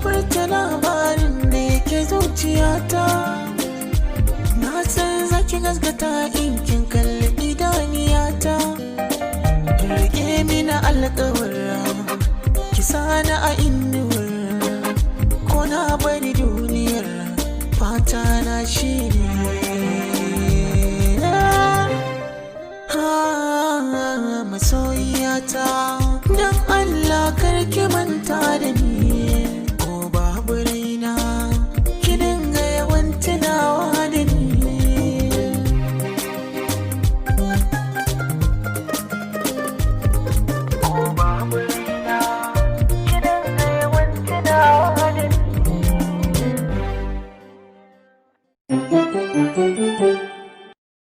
Furta labarin da yake zuciyata. Na san zaki gaskata in kin kalli idaniyata. Rike mini alƙawar, ki sani a inuwar. Ko na bari duniyar, fata na shine ah, masoyiyata, don Allah karki manta da ni. Ko babu raina, ki dinga yawan tunawa da ni. Ko babu raina, ki dinga yawan tunawa da ni.